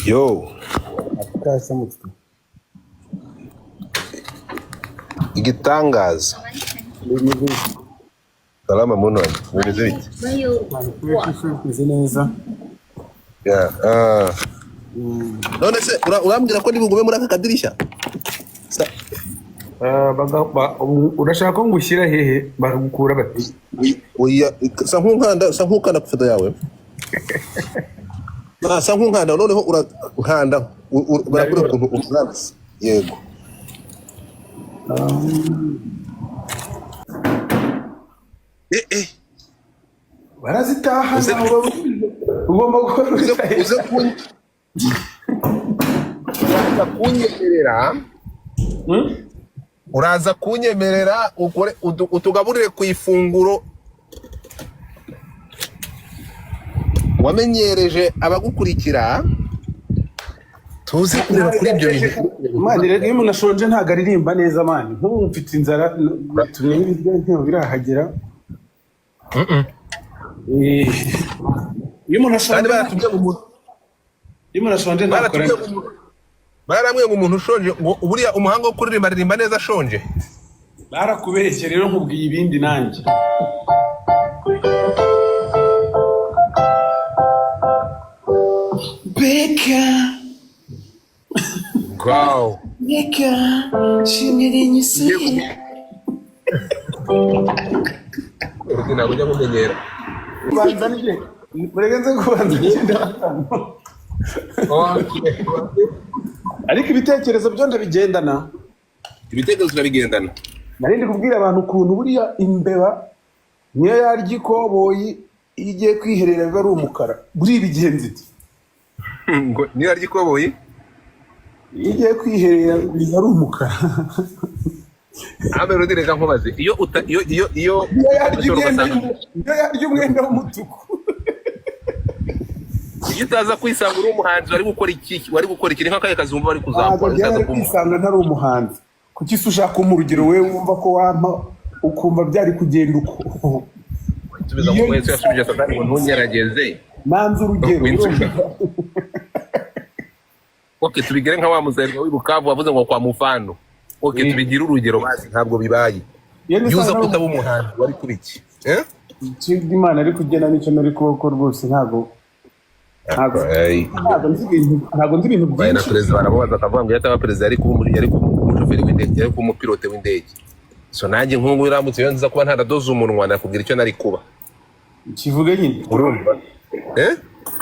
Yo, Kasamutwe. Igitangaza. Bimeze bite? Salama muntu wanjye, bimeze bite? Bimeze neza. Yeah, ah. None se urambwira ko nibugume muri aka kadirishya? Urashaka ko ngushyira hehe? Baragukura bati Oya, sa nk'unkanda ku ifoto yawe. Ah, sa nk'unkanda noneho urankanda barakubwira ukuntu umurandasi. Yego. Eh eh, barazitaha. Uze Ntabwo ugomba gukora uze uze uraza kunyemerera uraza kunyemerera ukore utugaburire ku ifunguro wamenyereje abagukurikira, tuze kureba kuri ibyo bintu. Man, rero iyo umuntu ashonje ntabwo aririmba neza, man. Nk'ubu mfite inzara, tumye ibiryo ntabwo birahagera. Iyo umuntu Kandi ashonje baratubwiye ngo umuntu iyo umuntu ashonje ntakora. Baratubwiye ngo barambwiye ngo umuntu ushonje, ngo buriya umuhanga wo kuririmba aririmba neza ashonje. Barakubeshye rero, nkubwiye ibindi nanjye. Beka. Wow. Beka, shimwe rinyuzuye. Urugi ntabwo ujya mumenyera. Kubanza njye mureke nze kubanza ngende batanu, ariko ibitekerezo byo ndabigendana. Ibitekerezo turabigendana. Nari ndi kubwira abantu ukuntu buriya imbeba niyo yarya ikoboyi, iyo igiye kwiherera biba ari umukara. Buriya ibigenza iti Ngo niyo arya ikoboyi? Iyo igiye kwiherera biba ari umukara. Abe Melody, reka nkubaze, iyo uta iyo iyo iyo Niyo yarya ushobora umwenda ugasanga niyo yarya umwenda w'umutuku. Iyo utaza kwisanga uri umuhanzi, wari gukora iki? Wari gukora iki? Ni nk'akahe kazi wumva wari Ntabwo kuzakora byari utaza kuba umuhanzi? kwisanga ntari umuhanzi. Kuki se ushaka kumpa urugero wowe wumva ko wampa ukumva byari kugenda uko? Nsubiza Iyo ngo Yesu yasubije Satani ngo ntungerageze. Nanze urugero. Winsubiza. Okay, tubigire nka wa muzerwa w'i Bukavu wavuze ngo kwa mufano. Okay, tubigire urugero basi, ntabwo bibaye. Iyo Iyo uza nisanga kutaba umuhanzi, wari kuba iki? Eh? Icyo Imana ari kugena nicyo nari kuboko rwose. Ntabwo Ay. ntabwo nzi ibintu Baye na byinshi. perezida baramubaza akavuga ngo iyo ataba perezida yari kuba umushoferi w'indege, yari kuba umupilote w'indege. So nanjye nk'ubu uramutse, iyo nza kuba ntaradoze umunwa, nakubwira icyo nari kuba. Kivuge nyine. Urumva? Eh?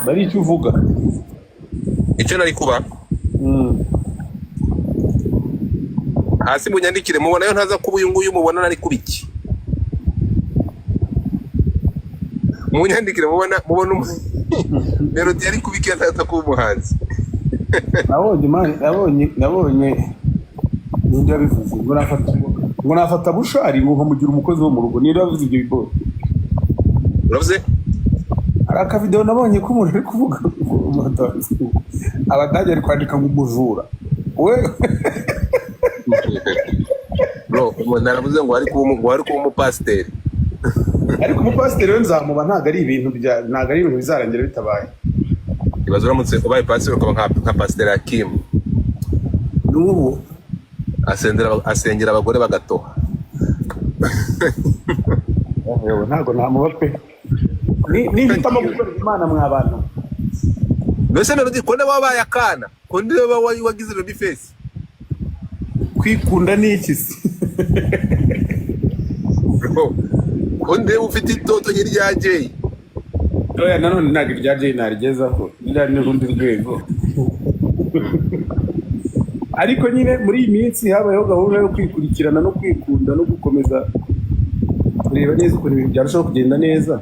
Bari icyo uvuga. Icyo nari kuba? Hasi munyandikire, mubona yo ntaza kuba uyu nguyu, mubona nari kuba iki? Munyandikire, mubona Melody yari kuba iki iyo ntaza kuba umuhanzi? Nabonye, man, nabonye ninde wabivuze ngo nafata Bushari ngo nkamugira umukozi wo mu rugo. Ninde wabivuze ibyo biboro? Uravuze? Hari akavideo nabonye ko umuntu ari kuvuga ngo abadage ari kwandika ngo umujura we. Bro, umuntu aravuze ngo wari kuba umupasiteri. Ariko umupasiteri we nzamuba, ntabwo ari ibintu bizarangira bitabaye. Ibaze uramutse ubaye pasiteri, ukaba nka pasiteri Hakimu. N'ubu. Asengera abagore bagatoha. Yewe, ntabwo namuba pe. Nihitamo gukorera Imana mwa bantu. Mbese Melody, ko niba wabaye akana, ko niba wagize baby face? Kwikunda ni iki se? Bro, ko ndeba ufite itoto nk'irya Jay. Oya, nanone ntabwo irya Jay narigezaho, ririya ni urundi rwego. Ariko nyine muri iyi minsi habayeho gahunda yo kwikurikirana no kwikunda no gukomeza kureba neza ukuntu ibintu byarushaho kugenda neza,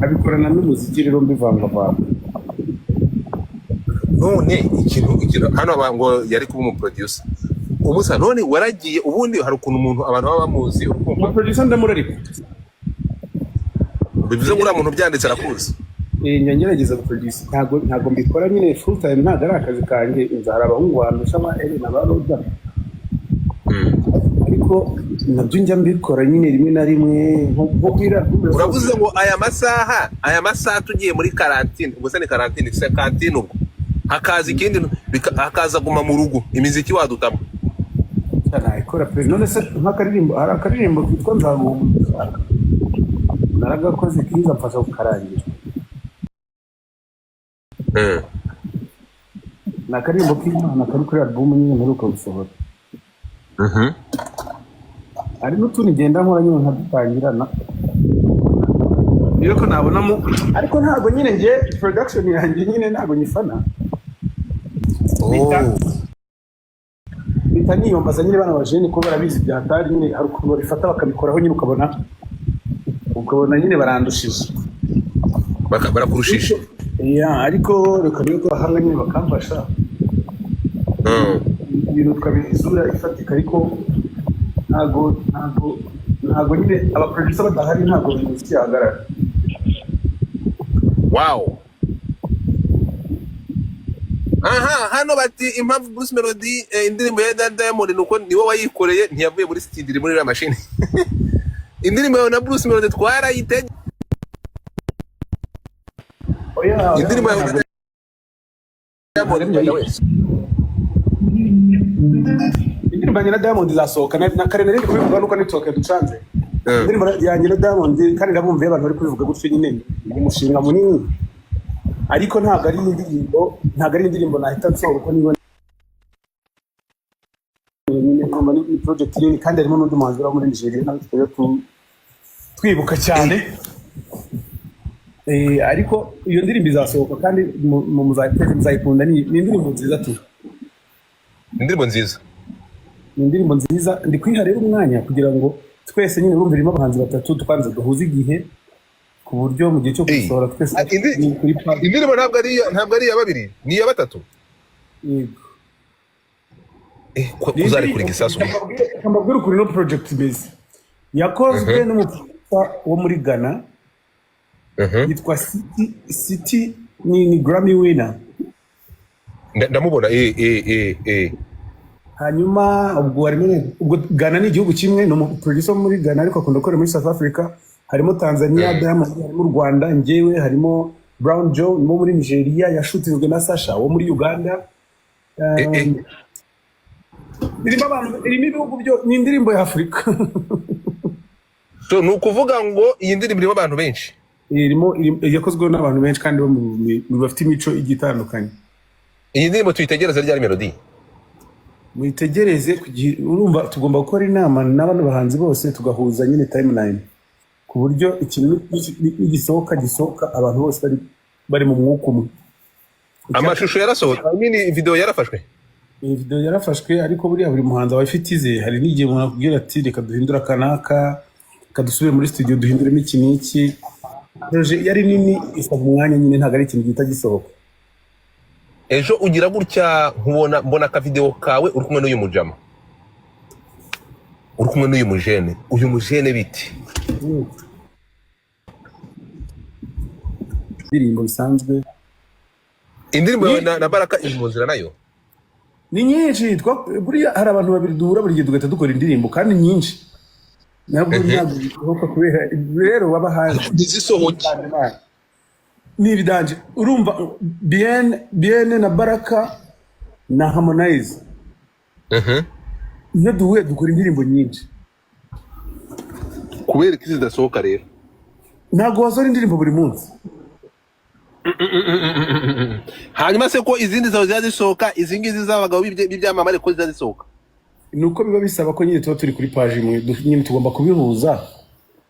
abikorana n'umuziki rero mbivangavanga. None ikintu hano ngo yari kuba umuproducer umusa, none waragiye. Ubundi hari ukuntu umuntu abantu baba bamuzi, ukumva Umuproducer ndamurarika. Bivuze ngo uriya muntu byanditse arakuzi. Njya ngerageza guproduce. Ntabwo mbikora nyine full time, ntabwo ari akazi kanjye. Inzu hari abahungu bandusha ba Ellen, ba Roda, ariko nabyo njya mbikora nyine rimwe na rimwe nko kwira. Uravuze ngo aya masaha tugiye muri quarantine, ubwo se ni quarantine se kantine ubwo? Hakaza ikindi, hakaza Guma mu Rugo, imiziki wadutamo. Nayikora pe. None se nk'akaririmbo, hari akaririmbo kitwa "Nzaguha", naragakoze kiza mfasha kukarangira. Ni akaririmbo k'Imana kari kuri album nyine mperuka gusohora. Hari n'utundi ngenda nkora nyine nkadutangirana niyo ko nabonamo, ariko ntabwo nyine ngiye production yanjye nyine ntabwo nyifana. Mpita niyombaza nyine bana bajene ko barabizi bya hatari nyine. Hari ukuntu babifata bakabikoraho nyine, ukabona nyine barandushije. Barakurushije. Ya, ariko reka niyo ko bahanga nyine bakamfasha, ibintu tukabiha isura ifatika, ariko ntabwo nyine abaproducer badahari ntabwo imiziki yahagarara. Wow, aha hano bati impamvu Bruce Melody indirimbo ya Diamond ni uko niwe wayikoreye, ntiyavuye muri studio, iri muri iriya mashini. Indirimbo yawe na Bruce Melody twarayitege. Oya, oya, Indirimbo yawe na Diamond by the way. Indirimbo yanjye na Diamond izasohoka na kare nari ndi kubivuga nuko network yaducanze. Indirimbo yanjye na Diamond, kandi ndabumva iyo abantu bari kubivuga gutyo nyine ni umushinga munini, ariko ntabwo ari indirimbo nahita nsohora uko niba nyine urumva ni project nini, kandi harimo n'undi muhanzi wo muri Nigeria nawe tutajya twibuka cyane. Ariko iyo ndirimbo izasohoka kandi muzayikunda, ni indirimbo nziza tu. Indirimbo nziza. Ni indirimbo nziza. Ndi kwiha rero umwanya kugira ngo twese nyine, urumva irimo abahanzi batatu, twanze duhuze igihe ku buryo mu gihe cyo gusohora twese Ah, ni kuri pa. Indirimbo ntabwo ari iya babiri, ni iya batatu. Yego. Kuzarekura igisasu. Reka mbabwire ukuntu ino project imeze. Yakozwe n'umuproducer wo muri Ghana yitwa City. City ni Grammy winner. Ndamubona eh. Hanyuma ubwo harimo, ubwo Ghana ni igihugu kimwe, ni umuproducer wo muri Ghana ariko akunda gukorera muri South Africa. Harimo Tanzania Diamond, harimo u Rwanda njyewe, harimo Brown Joe wo muri Nigeria, yashutinzwe na Sasha wo muri Uganda. Irimo abantu, irimo ibihugu byo, ni indirimbo ya Afurika. So ni ukuvuga ngo iyi ndirimbo irimo abantu benshi. Irimo yakozweho n'abantu benshi kandi bo bafite imico igiye itandukanye. Iyi ndirimbo tuyitegereze ryari, Melody? Muyitegereze urumva tugomba gukora inama n'abano bahanzi bose, tugahuza nyine timeline ku buryo ikintu nigisohoka gisohoka abantu bose bari mu mwuka umwe. Amashusho yarasohotse? I mean, video yarafashwe? Iyi video yarafashwe, ariko buriya buri muhanzi aba afite ize. Hari n'igihe umuntu akubwira ati: "Reka duhindure aka n'aka, reka dusubire muri studio duhinduremo iki n'iki." Projet yari nini, isaba umwanya nyine, ntabwo ari ikintu gihita gisohoka. Ejo ugira gutya nkubona, mbona akavideo kawe uri kumwe n'uyu mujama, uri kumwe n'uyu mujene, uyu mujene biti? Indirimbo bisanzwe. Indirimbo yawe na Baraka iri mu nzira nayo? Ni nyinshi. Buriya hari abantu babiri duhura buri gihe tugahita dukora indirimbo kandi nyinshi, nabwo ntabwo bishoboka kubera rero baba hanze. Ntizisohoke. Ni ibidanje. Urumva Bien Bien na Baraka na Harmonize, iyo duhuye dukora indirimbo nyinshi. Kubera ko zidasohoka rero? Ntabwo wasohora indirimbo buri munsi. Hanyuma se ko izindi zawe ziba zisohoka, izi ngizi z'abagabo b'ibyamamare ko ziba zisohoka? Ni uko biba bisaba ko nyine tuba turi kuri page imwe, nyine tugomba kubihuza,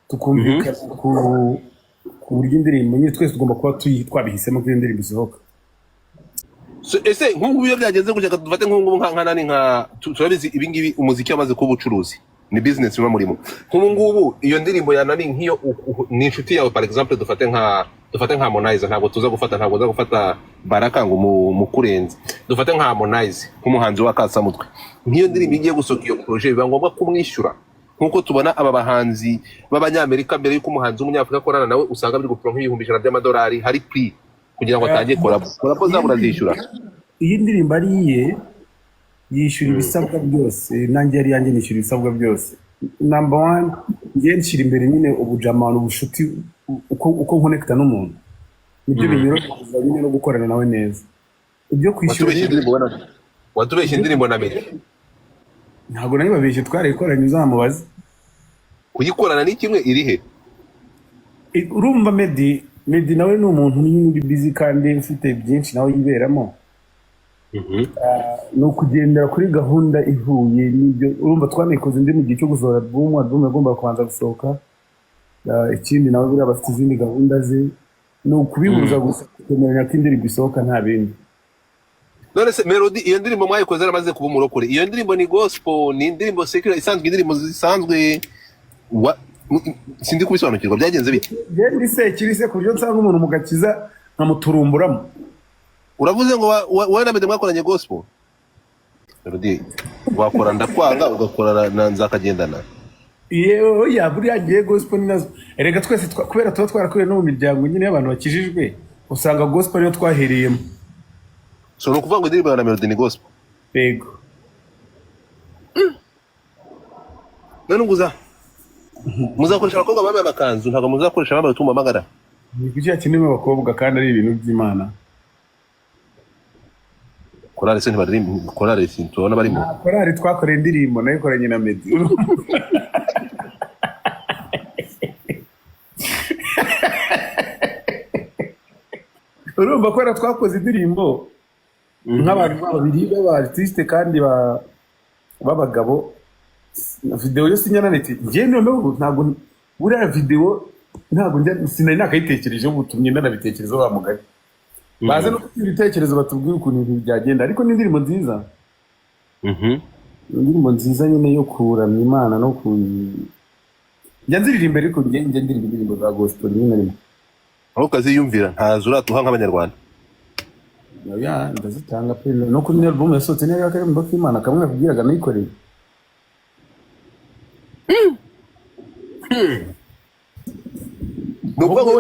tukumvikana ku buryo indirimbo nyine twese tugomba kuba twabihisemo ko iyo ndirimbo isohoka. So, ese nk'ubu iyo byagenze gutya, dufate nk'ubu nka nani, nka turabizi ibi ngibi, umuziki wamaze kuba ubucuruzi, ni business muba murimo. Nk'ubu ngubu iyo ndirimbo ya nani, nk'iyo ni inshuti yawe, par exemple dufate nka Harmonize, ntabwo tuza gufata, ntabwo uza gufata Baraka ngo mukurenze, dufate nka Harmonize nk'umuhanzi w'akasamutwe. Nk'iyo ndirimbo igiye gusohoka, iyo projet biba ngombwa kumwishyura, nk'uko tubona aba bahanzi b'Abanyamerika, mbere y'uko umuhanzi w'Umunyafurika akorana nawe usanga biri gupima nk'ibihumbi 100 by'amadolari, hari prix kugira ngo atange collabo. Collabo zabo urazishyura? Iyi ndirimbo ari iye, yishyura ibisabwa byose. Nanjye yari iyanjye, nishyura ibisabwa byose. Number one, njye nshyira imbere nyine ubujamano, ubushuti, uko nkonekita n'umuntu nibyo binyorohereza nyine no gukorana nawe neza. Ibyo kwishyura Watubeshye indirimbo watubeshye indirimbo na Meddy. Ntabwo nabibabeshye, twarayikoranye, uzamubaze. Kuyikorana ni kimwe, iri he? Urumva Meddy nawe ni umuntu nyine uri busy kandi ufite byinshi nawe yiberamo. Ni ukugendera kuri gahunda ihuye n'ibyo. Urumva twanayikoze indi mu gihe cyo gusohora album, album yagombaga kubanza gusohoka. Ikindi nawe buriya bafite izindi gahunda ze, ni ukubihuza gusa tukemeranya ko indirimbo isohoka, nta bindi. None se Melody, iyo ndirimbo mwayikoze yaramaze kuba umurokore? Iyo ndirimbo ni gospel, ni indirimbo secular isanzwe, indirimbo zisanzwe? Sindi kubisobanukirwa, byagenze bite? Njye ndi sekiri se ku buryo nsanga umuntu mu gakiza nkamuturumburamo? Uravuze ngo wowe na Meddy mwakoranye gospel. Melody, wakora Ndakwanga, ugakora na Nzakagendana. Yewe ya, buriya ngiye gospel ni nazo erega twese kubera tuba twarakuriye no mu miryango nyine y'abantu bakijijwe, usanga gospel ariyo twahereyemo. So ni ukuvuga ngo indirimbo yawe na Melody ni gospel? Yego. None nguza muzakoresha abakobwa bambaye amakanzu, ntabwo muzakoresha abambaye utumba amagara? Ni kuki hakenewe abakobwa kandi ari ibintu by'Imana? Korale se ntibaririmba? Korale si tubona barimo? Korali twakoreye indirimbo nayo ikoranye na Meddy. Urumva kubera twakoze indirimbo nk'abantu babiri b'aba artiste kandi b'abagabo, video yo sinyananite njye noneho ntabwo buriya video ntabwo njya sinari nakayitekerejeho, ubu tumye ndanabitekerezaho. Wa mugari baze no kugira ibitekerezo batubwire ukuntu ibintu byagenda, ariko ni indirimbo nziza. Indirimbo nziza nyine yo kuramya Imana no ku njya nziririmba, ariko njye ndirimba indirimbo za gospel rimwe na rimwe. Aho ukaziyumvira, ntazo uratuha nk'Abanyarwanda? Oya, ndazitanga pe. No kuri album yasohotse niyo y'Akaririmbo k'Imana kamwe nakubwiraga nayikoreye. Ni ukuvuga ngo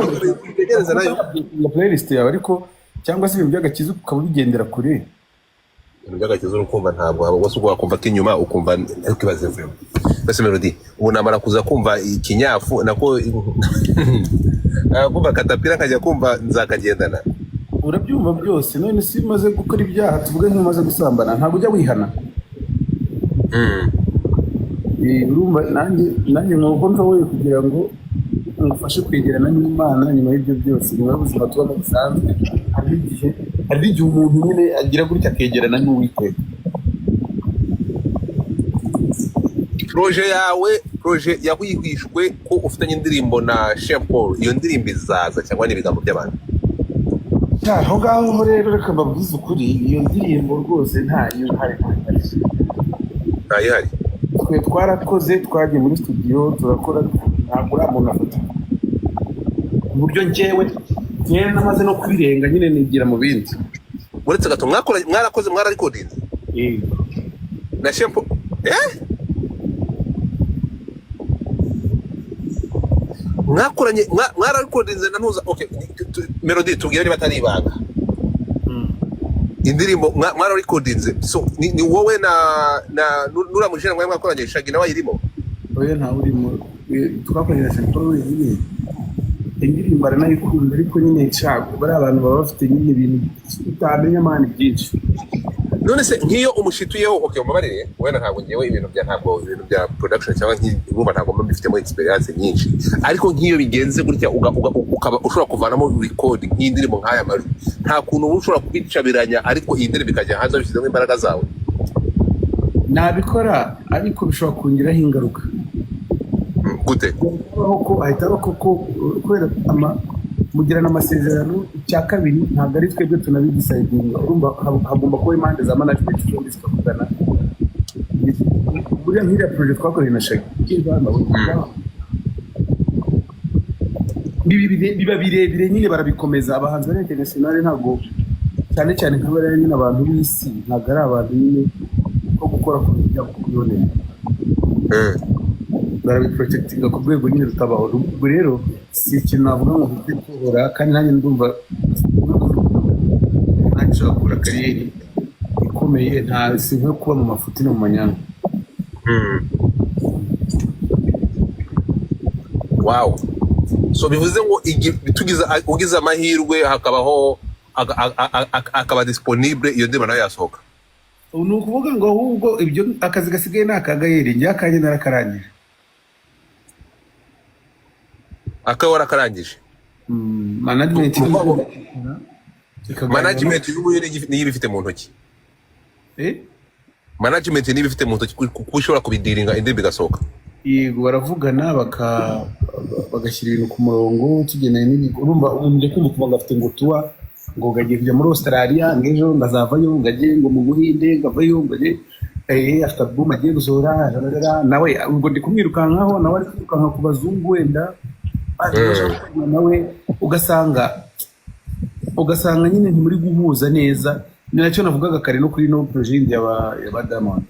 utegereze nayo. Ya playlist yawe ariko, cyangwa se ibintu by'agakiza ukaba ubigendera kure. Ibintu by'agakiza urukumva ntabwo haba gusa ubwo wakumva k'inyuma ukumva, ariko ibaze vuba mbese Melody, ubu namara kuza kumva ikinyafu nako kumva katapira, nkajya kumva Nzakagendana. Urabyumva byose. None se iyo umaze gukora ibyaha, tuvuge nk'umaze gusambana, ntabwo ujya wihana? Urumva nanjye nuko nshoboye kugira ngo ngufashe kwegerana n'Imana nyuma y'ibyo byose, nyuma y'ubuzima tubamo busanzwe, hari igihe umuntu nyine agira gutya akegerana n'Uwiteka. Projet yawe, projet yahwihwishwe ko ufitanye indirimbo na Chef Paul, iyo ndirimbo izaza cyangwa ni ibigambo by'abantu? Aho ngaho rero reka mbabwize ukuri, iyo ndirimbo rwose ntayo ihari, ntayihari. Ntayihari? Twe twarakoze, twagiye muri studio turakora, ntabwo uriya muntu afata ku buryo njyewe namaze no kubirenga nyine nigira mu bindi. Uretse gato, mwarakoze, mwararikodinze na Chef Paul? Mwakoranye, mwararikodinze na ntuza? Okay, Melody, tubwire niba atari ibanga, indirimbo mwararikodinze, so ni wowe na nuriya mujene mwari mwakoranye, Shaggy, nawe ayirimo? Oya, ntawe urimo. Twakoranye na Sean Paul wenyine. Indirimbo aranayikunda, ariko nyine nshaka bariya abantu baba bafite nyine ibintu utamenya man byinshi. None se nk'iyo umushituyeho, okay, umbabarire wenda, ntabwo ngewe ibintu bya ntabwo ibintu bya production cyangwa nk'ibumba ntabwo mba mbifitemo experience nyinshi, ariko nk'iyo bigenze gutya ukaba ushobora kuvanamo record nk'indirimbo nk'aya majwi, nta kuntu uba ushobora kubicabiranya ariko iyi ndirimbo ikajya hanze wabishyizemo imbaraga zawe? Nabikora, ariko bishobora kungiraho ingaruka. Gute? Habaho ko ahita aba koko kubera mugirana amasezerano. Icya kabiri, ntabwo ari twebwe tunabidecidinga. Urumva hagomba kuba impande za management zombi zikavugana. Buriya nk'iriya projet twakoreye na Shaggy biba birebire nyine, barabikomeza. Abahanzi bari international ntabwo, cyane cyane nka bariya nyine abantu b'isi, ntabwo ari abantu nyine ko gukora ku bintu byabo kubibonera. Barabiprotectinga ku rwego nyine rutabaho. Ubwo rero si ikintu navuga ngo mfite kubura, kandi nanjye ndumva nanjye nshobora kugura career ikomeye, nta si nko kuba mu mafuti no mu manyanga. Wow, so bivuze ngo ugize amahirwe hakabaho akaba disponible, iyo ndirimbo nayo yasohoka. Ubu ni ukuvuga ngo ahubwo ibyo akazi gasigaye ni aka Gael, njye akanjye narakarangije. Akaba warakarangije. Management ikaganira. Management y'ubu niyo ibifite mu ntoki. Eh? Management niyo ibifite mu ntoki kuko ushobora kubidiringa, indirimbo igasohoka. Yego, baravugana bagashyira ibintu ku murongo tugendanye n'ibigo. Urumva umuntu njya kumva ukumva ngo afite ngo tuwa ngo gagiye kujya muri Australia, ngo ejo ngazavayo, ngo ajye ngo mu Buhinde, ngo avayo, ngo ajye afite album agiye gusohora rarara. Nawe ubwo ndi kumwirukankaho, nawe ari kwirukanka ku bazungu wenda baje bashaka gukorana nawe, ugasanga nyine ntimuri guhuza neza. Ni nacyo navugaga kare no kuri no projet yindi ya ba Diamond.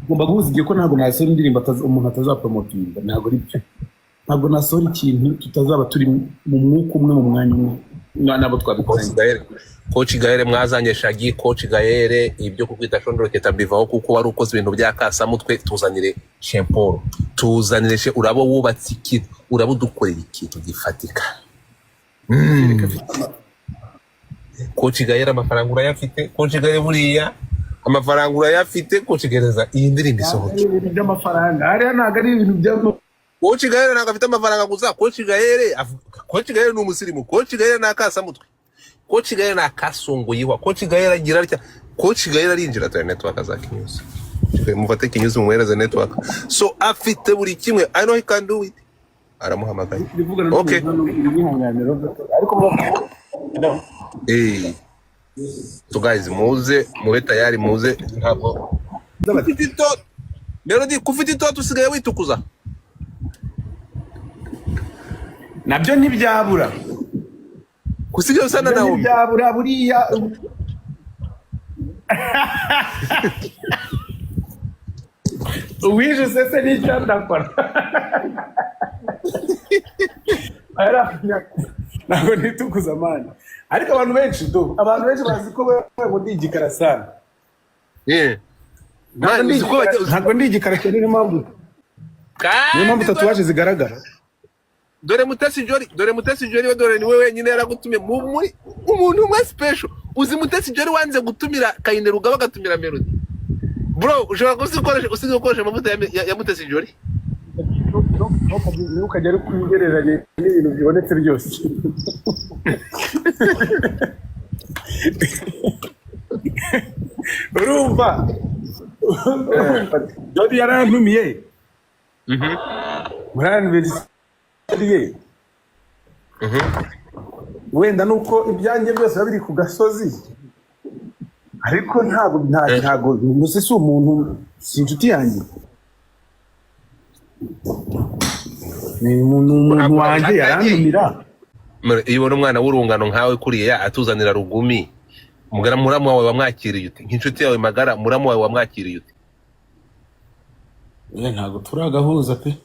Ugomba guhuza igihe, ko ntabwo nasohora indirimbo umuntu atazapromotinga, ntabwo ari byo. Ntabwo nasohora ikintu tutazaba turi mu mwuka umwe, mu mwanya umwe nabo twabikoranye. Coach Gael, Coach Gael, mwazanye Shaggy. Coach Gael, ibyo kukwita shondoroketa mbivaho kuko wari ukoze ibintu bya kasamutwe. Tuzanire Shempolo, tuzanire uraba wubatse ikintu, uraba udukorera ikintu gifatika. Coach Gael, amafaranga urayafite. Coach Gael, buriya amafaranga urayafite. Coach Gael, iyi ndirimbo isohoke. Ibintu by'amafaranga hariya ntabwo ari ibintu by'ama Coach Gael ntabwo afite amafaranga gusa. Coach Gael ni umusirimu. Coach Gael ni akasamutwe. Coach Gael ni akasongoyeho. Coach Gael agira atya, Coach Gael arinjira atari network za Kinyuzi. Mufate Kinyuzi mumuhereze network. So afite buri kimwe. I know he can do it. Aramuhamagaye. Ndivugana n'umuntu hano, ibihanganiro ariko So guys, muze mube tayari, muze. Ntabwo ufite itoto, Melody, kufite itoto usigaye witukuza. Nabyo ntibyabura. Kusigaye usana Nabyo Naomi. ntibyabura buriya. Uwije sese n'icyo ndakora, ntabwo nitukuza mani, ariko abantu benshi do, abantu benshi bazi ko wewe ngo ndi igikara sana. Ntabwo Man, ndi uzi ko igikara, ntabwo ndi igikara cyane, niyo mpamvu kandi tatuwaje zigaragara. Dore Mutesi Jolly, dore Mutesi Jolly we, dore niwe wenyine yaragutumye muri umuntu umwe special. Uzi Mutesi Jolly wanze gutumira Kayine Rugaba agatumira Melody? Bro, ushobora kuba usigaye ukoresha amavuta ya Mutesi Jolly. Ntukajya ari kugereranya n'ibintu bibonetse byose. Urumva Jody yarantumiye muri aniveriseri ye. Wenda nuko ibyanjye byose biba biri ku gasozi, ariko ntabwo Mutesi si umuntu, si inshuti yanjye, ni umuntu wanjye, yarantumira. Iyo ubona umwana w'urungano nkawe kuriya atuzanira rugumi, muramu wawe wamwakiriye ute? Nk'inshuti yawe magara, muramu wawe wamwakiriye ute? Ntabwo turagahuza pe.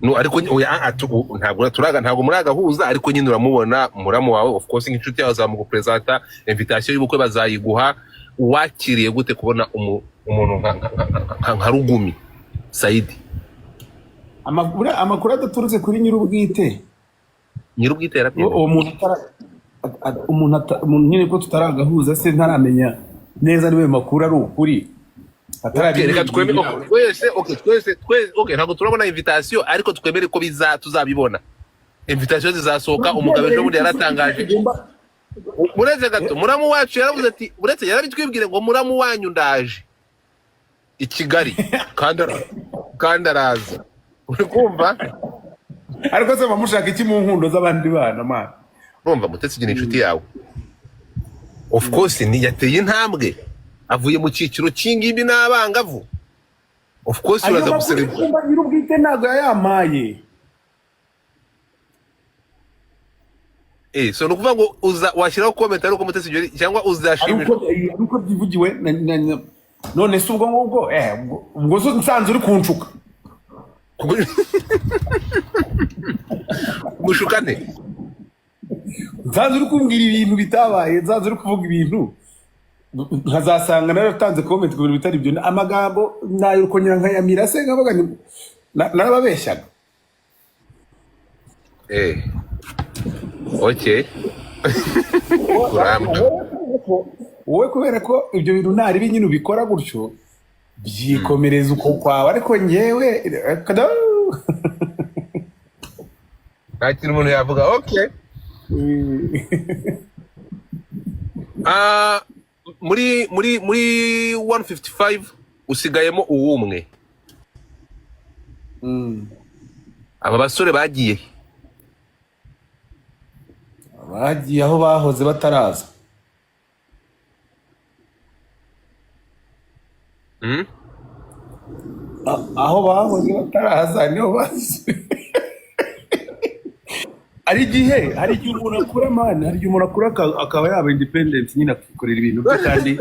No, ariko oya, ntabwo turaga, ntabwo muragahuza, ariko nyine uramubona muramu wawe, of course nk'inshuti yawe azamugupresenta, invitation y'ubukwe bazayiguha. Wakiriye gute kubona umuntu nka Rugumi Saidi? Amakuru adaturutse kuri nyir'ubwite. Nyir'ubwite yarabyemeye. Uwo muntu umuntu nyine ko tutaragahuza se, ntaramenya neza niba ayo makuru ari ukuri. Okay, reka twemere, okay, twese, okay, twese, twese, okay, ntabwo turabona invitation, ariko twemere ko biza tuzabibona. Invitation zizasohoka. Umugabo ejo bundi yaratangaje, uretse gato, muramu wacu yaravuze ati, uretse yarabitwibwire ngo muramu wanyu ndaje i Kigali, kandi araza, uri kumva? Ariko se bamushaka iki mu nkundo z'abandi bana mana? Urumva Mutesi ni inshuti yawe, of course ni yateye intambwe, avuye mu cyiciro cy'ingimbi n'abangavu, of course Ayo uraza makuru guserebura. Kumva nyir'ubwite ntabwo yayampaye. So ni ukuvuga ngo uza washyiraho comment ari uko Mutesi Jolly cyangwa uzashimishwa Ari uko byivugiwe none se ubwo ngubwo ubwo se nsanze uri kunshuka? Gushukane. Nsanze uri kumbwira ibintu bitabaye, nsanze uri kuvuga ibintu nkazasanga naratanze comment ku bintu bitari byo, amagambo nayo ukongera nkayamira se, nkavuga nti narababeshyaga. Okay. Kurambwa. Wowe kubera ko ibyo bintu ntari nyine ubikora gutyo, byikomereza uko kwawe, ariko njyewe kada. Nta kintu umuntu yavuga, okay. Ah, muri 155 usigayemo uwumwe. Aba basore bagiye he? Bagiye aho bahoze bataraza. Aho bahoze bataraza niho bazi. Hari igihe umuntu akura, man, hari igihe umuntu akura akaba yaba independent nyine, akikorera ibintu bye kandi.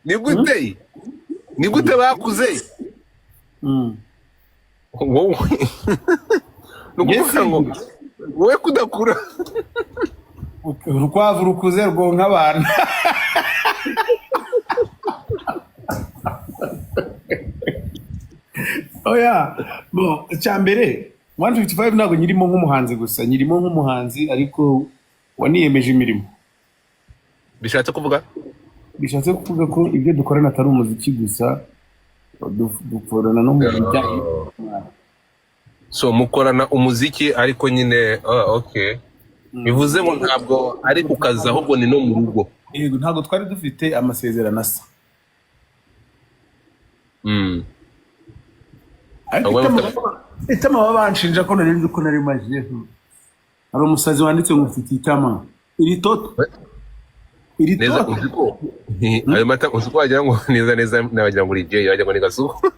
Melody, ni gute bakuze? Wowe ni ukuvuga ngo wowe kudakura. Urukwavu rukuze rwonka abana. Oya, bo icya mbere, 155 ntabwo nyirimo nk'umuhanzi gusa, nyirimo nk'umuhanzi ariko waniyemeje imirimo. Bishatse kuvuga? Bishatse kuvuga ko ibyo dukorana atari umuziki gusa, dukorana no mu bijyanye. So mukorana umuziki ariko nyine, ah, okay, bivuze ngo ntabwo ari ku kazi, ahubwo ni no mu rugo. Yego, ntabwo twari dufite amasezerano asa. Ariko Ahubwo itama baba banshinja ko nari nzi ko nari maje. Hari umusazi wanditse ngo mfite itama iri toto iri Neza. toto. Uzi ko ayo mata, uzi ko wagira ngo neza neza nabagira ngo uri Jay, wagira ngo ni Gasuku,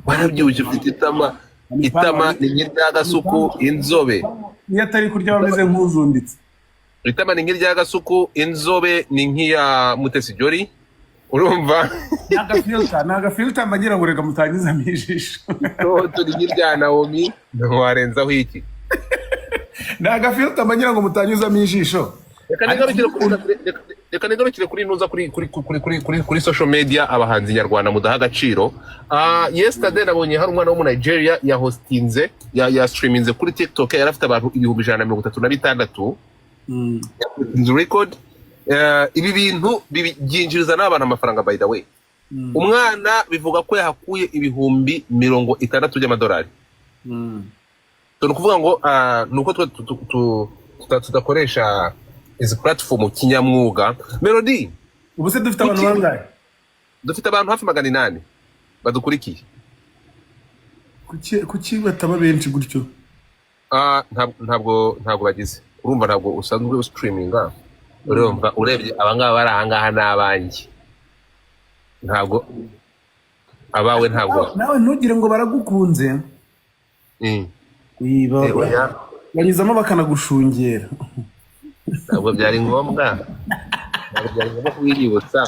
warabyibushye, ufite itama. Itama ni nk'irya Gasuku inzobe. Iyo atari kurya aba ameze nk'uzunditse. Itama ni nk'irya Gasuku inzobe, ni nk'iya Mutesi Jolly, urumva? Ni agafilter, ni agafilter mba ngira ngo reka mutangizamo ijisho. Toto ni nk'irya Naomi, ntiwarenzaho iki? Ni agafilter mba ngira ngo mutanyuzamo ijisho. Reka nigarukire kuri ntuza kuri social media, abahanzi nyarwanda mudaha agaciro. Ah, yesterday nabonye hari umwana wo mu Nigeria ya hostinze, ya streaminze kuri TikTok, yari afite abantu 136,000, inzu record. Ibi bintu byinjiriza n'abantu amafaranga. By the way, umwana bivuga ko yahakuye 60,000 by'amadolari. So, ni ukuvuga ngo ni uko twe tudakoresha izi platform kinyamwuga, Melody. Ubu se dufite abantu bangahe? Dufite abantu hafi 800 badukurikiye. Kuki bataba benshi gutyo? Ah, ntabwo bagize, urumva, ntabwo usanzwe ustreaminga. Urumva, urebye abangaba bari ahangaha ni abanjye, ntabwo abawe, ntabwo. Nawe ntugire ngo baragukunze. Oya. Banyuzamo bakanagushungera. Ntabwo byari ngombwa, ntabwo byari ngombwa kubinyibutsa,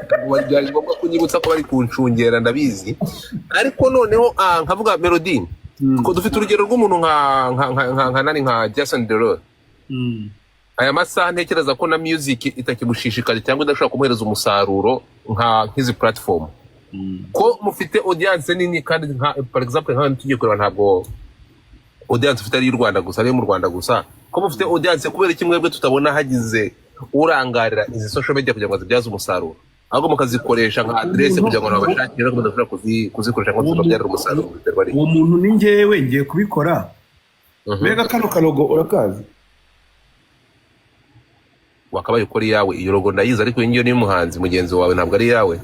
ntabwo byari ngombwa kunyibutsa ko bari kunshungera, ndabizi. Ariko noneho nkavuga, Melody, ko dufite urugero rw'umuntu nka nani, nka Jason Derulo. Aya masaha ntekereza ko na music itakimushishikaje cyangwa idashobora kumuhereza umusaruro nk'izi platform. Ko mufite audience nini kandi nka, for example, nka tugiye kureba, ntabwo audience ufite ari iy'u Rwanda gusa, ari iyo mu Rwanda gusa. Ko mufite audience, kubera iki mwebwe tutabona hagize urangarira izi social media kugira ngo azibyaze umusaruro, ahubwo mukazikoresha nka adresse kugira ngo babashakire, ariko mudashobora kuzikoresha ngo zibabyarire umusaruro? Biterwa n'iki? Uwo muntu ni njyewe, ngiye kubikora. Mbega kano kalogo urakazi? Wakabaye ukora iyawe. Iyo logo ndayizi, ariko iyi ngiyo ni iy'umuhanzi mugenzi wawe, ntabwo ari iyawe.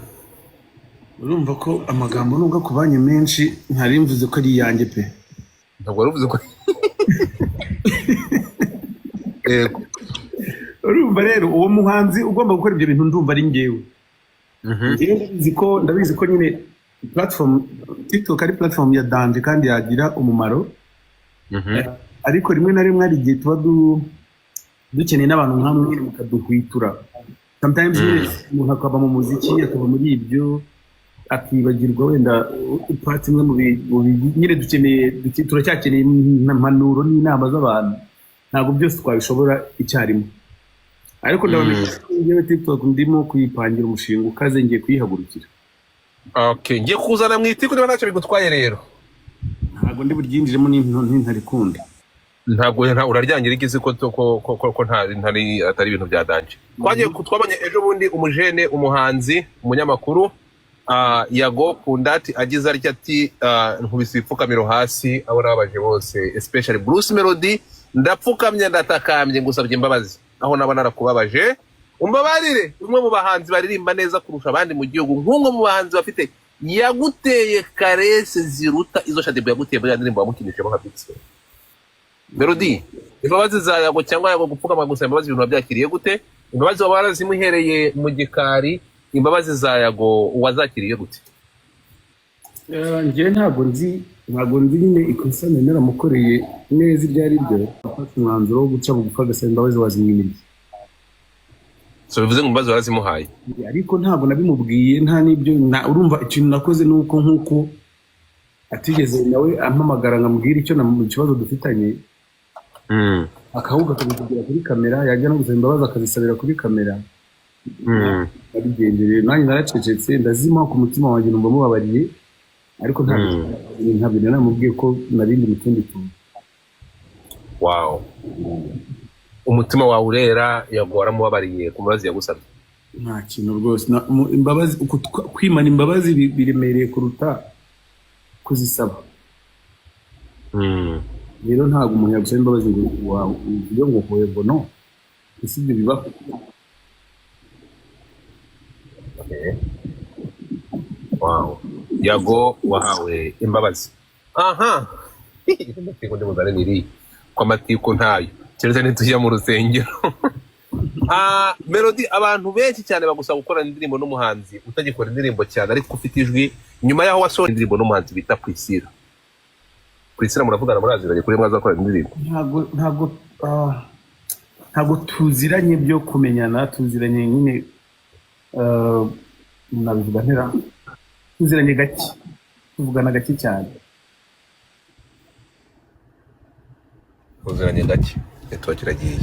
Urumva ko amagambo nubwo akubanye menshi, ntari mvuze ko ari iyanjye pe. Ntabwo wari uvuze ko, yego. Urumva rero, uwo muhanzi ugomba gukora ibyo bintu ndumva ari njyewe. Njyewe ndabizi ko nyine platform TikTok ari platform ya danger kandi yagira umumaro, ariko rimwe na rimwe hari igihe tuba dukeneye n'abantu nkamwe nyine mukaduhwitura. Sometimes nyine umuntu akaba mu muziki, akaba muri ibyo, akibagirwa wenda part imwe mu nyine dukeneye turacyakeneye impanuro n'inama z'abantu. Ntabwo byose twabishobora icyarimwe, ariko ndabamenyesha ko njyewe TikTok ndimo kuyipangira umushinga ukaze, ngiye kuyihagurukira. Okay, ngiye kuzana mu itiku niba ntacyo bigutwaye rero. Ntabwo ndi buryinjiremo n'intarikunda. Ntabwo uraryangira igizi ko nta ntari atari ibintu bya danger. Twagiye twabonye ejo bundi umujene, umuhanzi, umunyamakuru, Yago Pundati agize atya ati: "Nkubise ibipfukamiro hasi abo nababaje bose, especially Bruce Melody, ndapfukamye, ndatakambye, ngusabye imbabazi aho naba narakubabaje, umbabarire." Umwe mu bahanzi baririmba neza kurusha abandi mu gihugu, nk'umwe mu bahanzi bafite, yaguteye caresses ziruta izo Shaddyboo yaguteye muri ya ndirimbo wamukinishemo nka Pixel. Melody, imbabazi za Yago cyangwa Yago gupfukama gusaba imbabazi, ibintu wabyakiriye gute? Imbabazi waba warazimuhereye mu gikari, imbabazi za Yago wazakiriye gute? Njyewe ntabwo nzi nyine ikosa nari naramukoreye neza iryo ari ryo. Afata umwanzuro wo guca bugufi agasaba imbabazi, wazimwimiriye. So bivuze ngo imbabazi warazimuhaye? Ariko ntabwo nabimubwiye, nta n'ibyo urumva ikintu nakoze ni uko nk'uko atigeze nawe ampamagara ngo amubwire icyo na ikibazo dufitanye, akahubwo akabivugira kuri kamera, yajya no gusaba imbabazi akazisabira kuri kamera. Nabigendereye nanjye naracecetse, ndazima ku mutima wanjye, numva mubabariye, ariko ntabwo ntabwo nari namubwiye ko narindi mu tundi tuntu. Wow, umutima wawe urera, Yago waramubabariye ku mbabazi yagusabye? Nta kintu rwose. Imbabazi, kwimana imbabazi biremereye kuruta kuzisaba. Rero ntabwo umuntu yagusaba imbabazi ngo uvuge ngo hoye, ngo no, ese ibyo bibaho? Okay. Wow, Yago wahawe imbabazi. Aha amatiku ndi buzane niriya ko amatiku ntayo, keretse nitujya mu rusengero. Melody, abantu benshi cyane bagusaba gukora indirimbo n'umuhanzi utagikora indirimbo cyane ariko ufite ijwi, nyuma y'aho wasohoye indirimbo n'umuhanzi bita Priscilla. Priscilla muravugana, muraziranye kuri mwazakora indirimbo? Ntabwo tuziranye byo kumenyana, tuziranye nyine, nabivuga ntera, tuziranye gake, tuvugana gake cyane. Tuziranye gake. Network iragiye.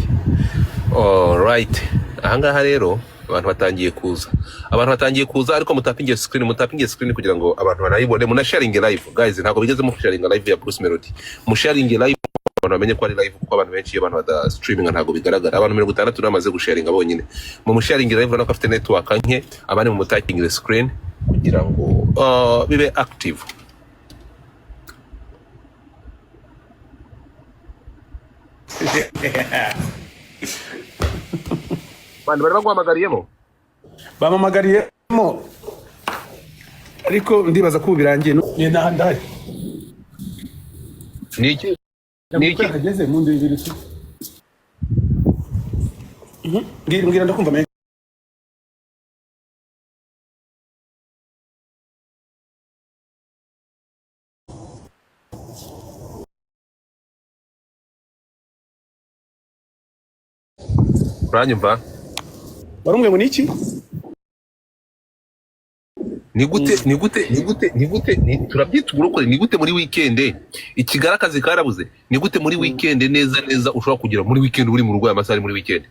Alright, ahangaha rero abantu batangiye kuza, abantu batangiye kuza, ariko mutapinge screen, mutapinge screen kugira ngo abantu banayibone, munasharinge live. Guys, ntabwo bigeze musharinga live ya Bruce Melody. Musharinge live abantu bamenye ko ari live, kuko abantu benshi iyo abantu bada streaming ntabwo bigaragara. Abantu 60 bamaze gusharinga bonyine. Mu musharinge live, urabona ko afite network nke. Abandi mu mutapinge screen kugira ngo bibe active. Abantu bari baguhamagariyemo? Bamamagariyemo, ariko ndibaza ko ubu birangiye. Ni ndahari. Ni iki, ni iki? Hageze mu ndebere se. Mbwira, mbwira, ndakumva me. Uranyumva? Warumbwiye ngo ni iki? Ni gute, ni gute, ni gute, ni gute, turabyita uburokore. Ni gute muri weekend i Kigali akazi karabuze? Ni gute muri weekend neza neza ushobora kugira muri weekend uri mu rugo aya masaha ari muri weekend?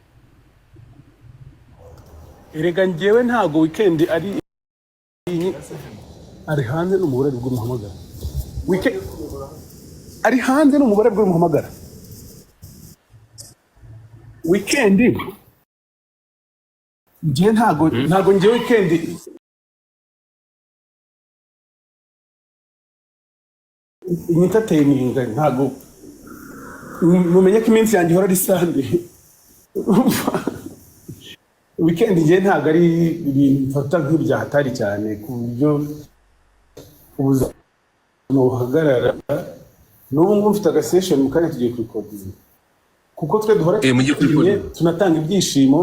Erega njyewe ntago weekend ari ari hanze n'umugore bwo muhamagara. Weekend ari hanze n'umugore bwo muhamagara. Weekend njyewe ntago njyewe weekend entertaining, ntago mumenye ko iminsi yanjye ihora ari Sunday. Weekend njyewe ntabwo ari ibintu mfata nk'ibya hatari cyane ku buryo ubuzima buhagarara. N'ubu ngubu mfite agasession mu kanya tugiye kurikodinga, kuko twe duhora Mugiye twishimye, kurikodinga? tunatanga ibyishimo.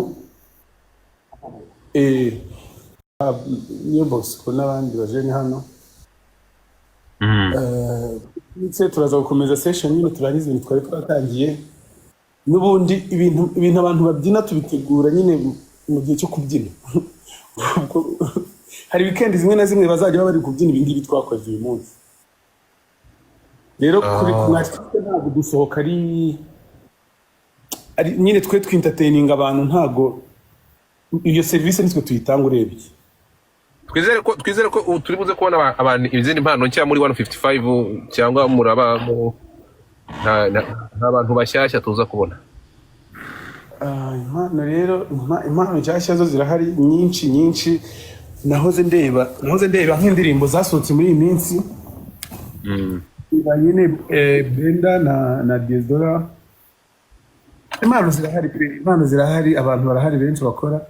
Niyo Bosco n'abandi bajene hano. Ndetse turaza gukomeza session nyine, turangize ibintu twari twatangiye. N'ubundi ibintu abantu babyina tubitegura nyine mu gihe cyo kubyina. Ubwo hari weekend zimwe na zimwe bazajya baba bari kubyina ibi ngibi twakoze uyu munsi. Rero kuri mwatwe ntabwo gusohoka ari nyine twe twintertaininga abantu, ntabwo iyo serivisi nitwe tuyitanga urebye. Twizere ko ubu turi buze kubona abantu izindi mpano nshya muri 155 cyangwa muraba mu Nta bantu bashyashya tuza kubona. Ah, impano rero, impano nshyashya zo zirahari nyinshi nyinshi. Nahoze ndeba nk'indirimbo zasohotse muri iyi minsi. Iba nyine Brenda na Diezdola. Impano zirahari pe, impano zirahari, abantu barahari benshi bakora.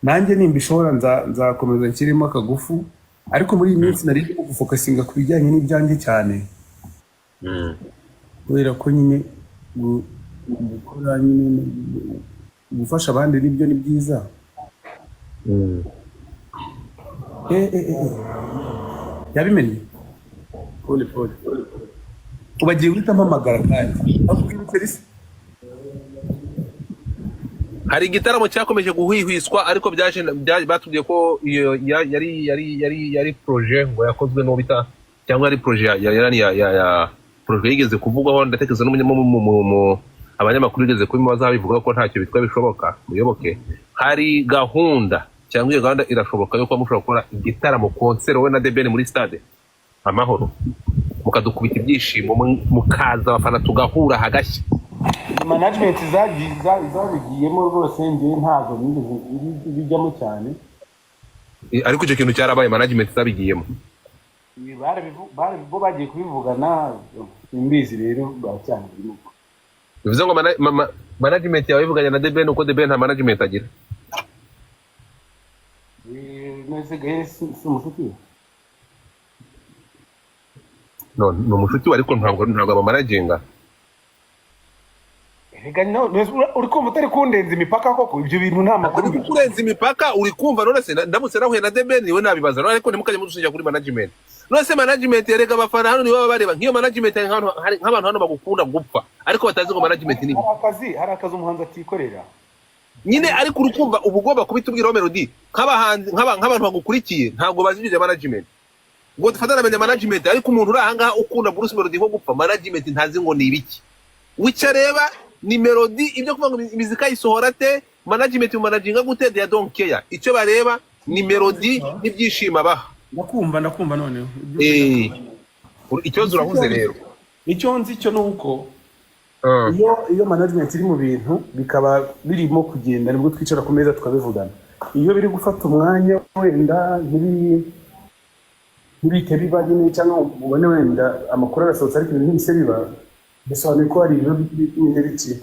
Nanjye nimbishobora nzakomeza nshyiremo akagufu, ariko muri iyi minsi nari ndimo gufocusinga ku bijyanye n'ibyanjye cyane, kubera ko nyine gukora nyine, gufasha abandi nibyo ni byiza. Yabimennye, pole pole. Ubu agiye guhita mpamagara kandi akubwira uti: Hari igitaramo cyakomeje guhwihwiswa, ariko byaje batubwiye ko iyo yari projet ngo yakozwe n'uwo bita, cyangwa yari projet ya projet yigeze kuvugwaho. Ndatekereza no mu abanyamakuru bigeze kubimubaza, bivuga ko ntacyo bitwa bishoboka. Muyoboke, hari gahunda cyangwa iyo gahunda irashoboka yo kuba mushobora gukora igitaramo, concert, wowe na The Ben muri Stade Amahoro, mukadukubita ibyishimo, mukaza abafana tugahura hagashya? Management zabigiyemo rwose, njyewe ntabwo nigeze bijyamo cyane. Ariko icyo kintu cyarabaye, management zabigiyemo. Bo bagiye kubivugana, simbizi rero, baracyabirimo. Bivuze ngo management yawe ivuganye na The Ben, uko The Ben nta management agira. None Gael si umushuti we? No, ni umushuti we, ariko ntabwo abamanaginga. Erega no, none uri kumva utari kundenza imipaka koko? Ibyo bintu nta makuru. Uri kurenza imipaka, uri kumva? None se ndamutse nahuye na The Ben niwe nabibaza? None ariko ntimukajye mudushinja kuri management. None se management, erega abafana hano nibo baba bareba nk'iyo management. Hari nk'abantu hano bagukunda gupfa, ariko batazi ngo management ni Hari akazi umuhanzi atikorera. Nyine, ariko uri kumva, uba ugomba kubitubwiraho, Melody. Nk'abahanzi, nk'abantu bagukurikiye ntabwo bazi ibyo bya management ngo dufate na management. Ariko umuntu uri ahangaha ukunda Bruce Melody nko gupfa, management ntazi ngo ni ibiki. Wica areba ni Melody, ibyo kuvuga ngo imizika ayisohora ate, management managinga gute, they don't care. Icyo bareba ni Melody n'ibyishimo abaha. Ndakumva, ndakumva noneho. Ikibazo urahuze rero. Icyo nzi cyo ni uko iyo management iri mu bintu bikaba birimo kugenda, nibwo twicara ku meza tukabivugana. Iyo biri gufata umwanya, wenda ntibite biba nyine, cyangwa ubone wenda amakuru arasohotse ariko ibintu ntibise biba, bisobanuye ko hari ibintu nyine bikiri.